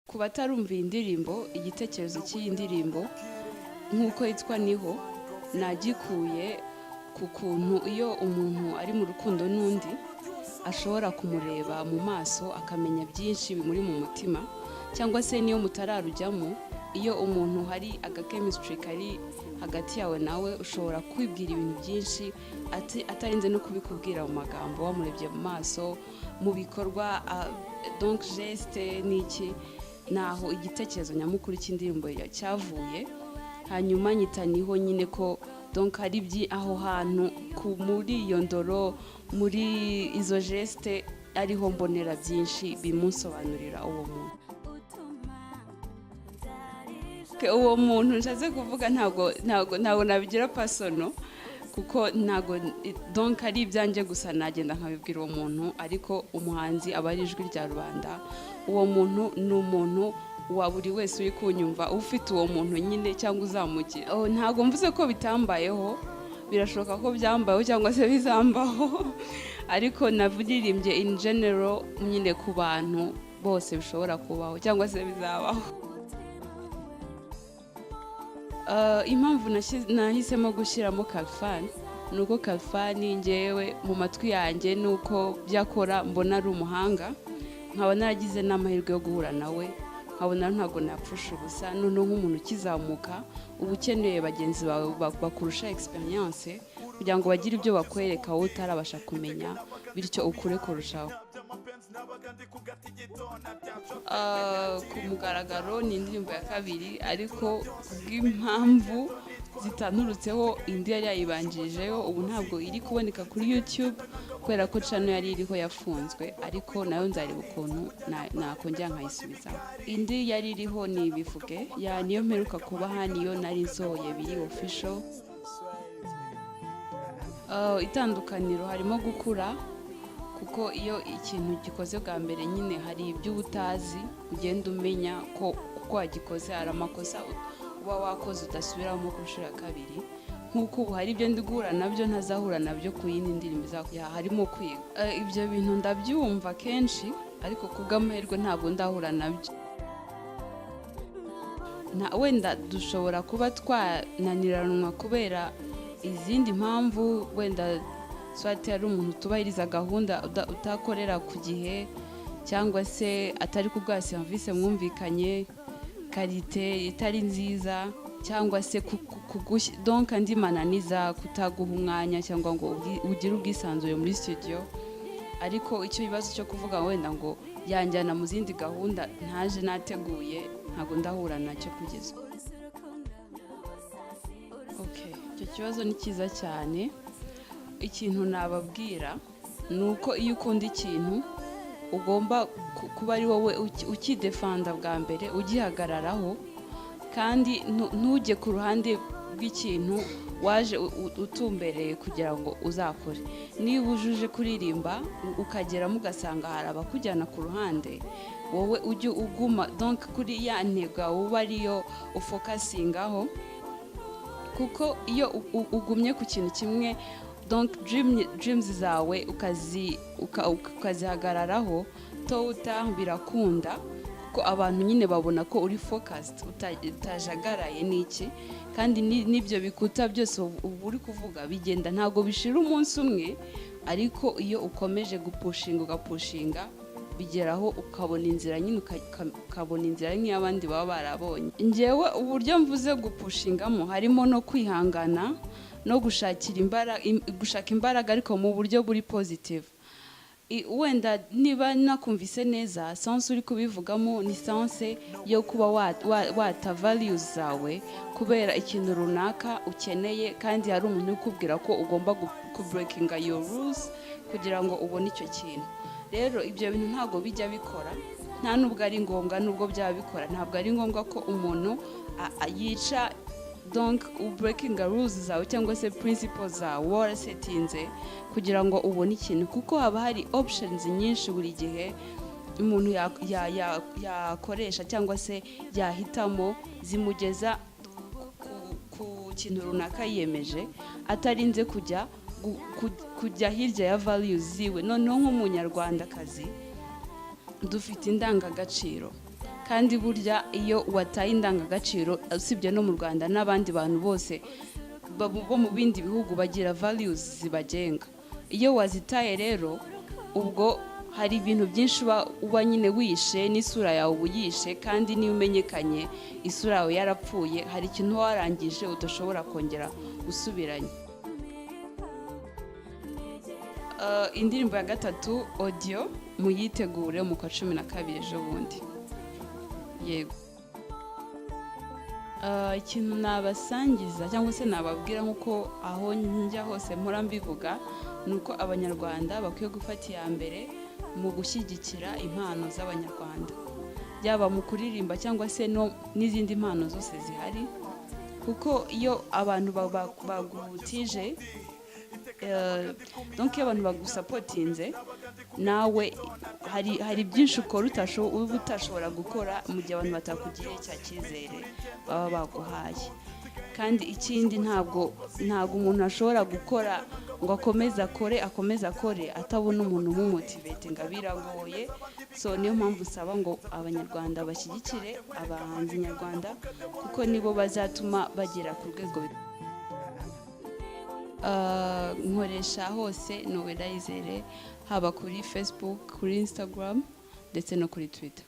Ku batarumva iyi ndirimbo, igitekerezo cy'iyi ndirimbo nk'uko yitwa Niho, nagikuye ku kuntu iyo umuntu ari mu rukundo n'undi ashobora kumureba mu maso akamenya byinshi bimuri mu mutima, cyangwa se niyo mutararujyamo, iyo umuntu hari agachemistry kari hagati yawe nawe, ushobora kwibwira ibintu byinshi atarinze no kubikubwira mu magambo, wamurebye mu maso, mu bikorwa, donc geste n'iki. Naho igitekerezo nyamukuru cy'indirimbo cyavuye. Hanyuma nyita Niho nyine ko donc hari aho hantu muri iyo ndoro, muri izo geste, ariho mbonera byinshi bimunsobanurira uwo muntu. Okay, uwo muntu nshatse kuvuga ntabwo nabigira personal, kuko ntabwo donc ari ibyanjye gusa nagenda nkabibwira uwo muntu, ariko umuhanzi aba ari ijwi rya rubanda. Uwo muntu ni umuntu wa buri wese uri kunyumva, ufite uwo muntu nyine cyangwa uzamugira. Oh, ntabwo mvuze ko bitambayeho, birashoboka ko byambayeho cyangwa se bizambaho, ariko navuririmbye in general nyine ku bantu bose bishobora kubaho cyangwa se bizabaho. Impamvu nahisemo gushyiramo Khalfan ni uko Khalfan ngewe mu matwi yanjye ni uko byakora mbona ari umuhanga, nkaba naragize n'amahirwe yo guhura nawe, nkabona ntabwo napfusha ubusa. Noneho nk'umuntu ukizamuka, uba ukeneye bagenzi bawe bakurusha experience kugira ngo bagire ibyo bakwereka wowe utarabasha kumenya, bityo ukure kurushaho. Ku mugaragaro ni indirimbo ya kabiri, ariko kubw'impamvu zitanturutseho indi yari yayibanjirijeho ubu ntabwo iri kuboneka kuri YouTube kubera ko channel yari iriho yafunzwe, ariko nayo nzareba ukuntu nakongera nkayisubizaho. Indi yari iriho ni Ibivuge ya niyo mperuka kubaha, niyo nari nsohoye biri official. Itandukaniro harimo gukura, kuko iyo ikintu gikoze bwa mbere nyine hari ibyo uba utazi ugenda umenya ko kuko wagikoze hari amakosa uba wakoze udasubiramo ku nshuro ya kabiri. Nk'uko ubu hari ibyo ndi guhura nabyo ntazahura nabyo ku yindi ndirimbo ya, harimo kwiga. Ibyo bintu ndabyumva kenshi, ariko ku bw'amahirwe ntabwo ndahura nabyo. Wenda dushobora kuba twananiranwa kubera izindi mpamvu, wenda soit ari umuntu utubahiriza gahunda, utakorera ku gihe, cyangwa se atari kuguha serivisi mwumvikanye, qualité itari nziza, cyangwa se donc andi mananiza, kutaguha umwanya cyangwa ngo ugire ubwisanzure muri studio. Ariko icyo kibazo cyo kuvuga wenda ngo yanjyana mu zindi gahunda ntaje nateguye, ntabwo ndahura nacyo kugeza ubu. Okay, icyo kibazo ni cyiza cyane. Ikintu nababwira ni uko iyo ukunda ikintu ugomba kuba ari wowe ukidefanda bwa mbere, ugihagararaho, kandi ntujye ku ruhande rw'ikintu waje utumbereye kugira ngo uzakore. Niba ujuje kuririmba, ukageramo ugasanga hari abakujyana ku ruhande, wowe ujye uguma donc kuri ya ntego yawe, uba ariyo ufocusingaho, kuko iyo ugumye ku kintu kimwe, donc dreams zawe ukazihagararaho, tôt ou tard birakunda, kuko abantu nyine babona ko uri focused, utajagaraye n'iki. Kandi n'ibyo bikuta byose uba uri kuvuga bigenda, ntabwo bishira umunsi umwe, ariko iyo ukomeje gupushinga, ugapushinga, bigeraho ukabona inzira nyine, ukabona inzira nk'iy'abandi baba barabonye. Ngewe uburyo mvuze gupushingamo harimo no kwihangana no gushakira imbaraga, gushaka imbaraga, ariko mu buryo buri positive. Wenda niba nakumvise neza, sens uri kubivugamo ni sens yo kuba wata values zawe kubera ikintu runaka ukeneye, kandi hari umuntu uri kukubwira ko ugomba kubreakinga your rules kugira ngo ubone icyo kintu. Rero ibyo bintu ntabwo bijya bikora, nta nubwo ari ngombwa. Nubwo byaba bikora, ntabwo ari ngombwa ko umuntu yica, donc ubreakinga rules zawe cyangwa se principles zawe uba warasetinze kugira ngo ubone ikintu, kuko haba hari options nyinshi buri gihe umuntu yakoresha cyangwa se yahitamo zimugeza ku kintu runaka yiyemeje, atarinze kujya hirya ya values ziwe. Noneho nk'Umunyarwandakazi dufite indangagaciro, kandi indangagaciro zacu zidufasha kuba Kandi burya iyo wataye indangagaciro, usibye no mu Rwanda, n'abandi bantu bose bo mu bindi bihugu bagira values zibagenga. Iyo wazitaye rero, ubwo hari ibintu byinshi uba nyine wishe, n'isura yawe uba uyishe. Kandi niyo umenyekanye isura yawe yarapfuye, hari ikintu uba warangije udashobora kongera gusubiranya. Indirimbo ya gatatu, audio, muyitegure mu kwa 12, ejo bundi. Yego. Ikintu nabasangiza cyangwa se nababwira, nk'uko aho njya hose mpora mbivuga, ni uko Abanyarwanda bakwiye gufata iya mbere mu gushyigikira impano z'Abanyarwanda, yaba mu kuririmba cyangwa se no n'izindi mpano zose zihari, kuko iyo abantu bagutije, donc iyo abantu bagusupportinze, nawe hari byinshi ukora uba utashobora gukora mu gihe abantu batakugiriye cya cyizere baba baguhaye. Kandi ikindi, ntabwo umuntu ashobora gukora ngo akomeze akore, akomeze akore, atabona umuntu umumotivatinga, biragoye. So niyo mpamvu usaba ngo Abanyarwanda bashyigikire abahanzi nyarwanda, kuko nibo bazatuma bagera ku rwego. Nkoresha hose Noella Izere, haba kuri Facebook, kuri Instagram ndetse no kuri Twitter.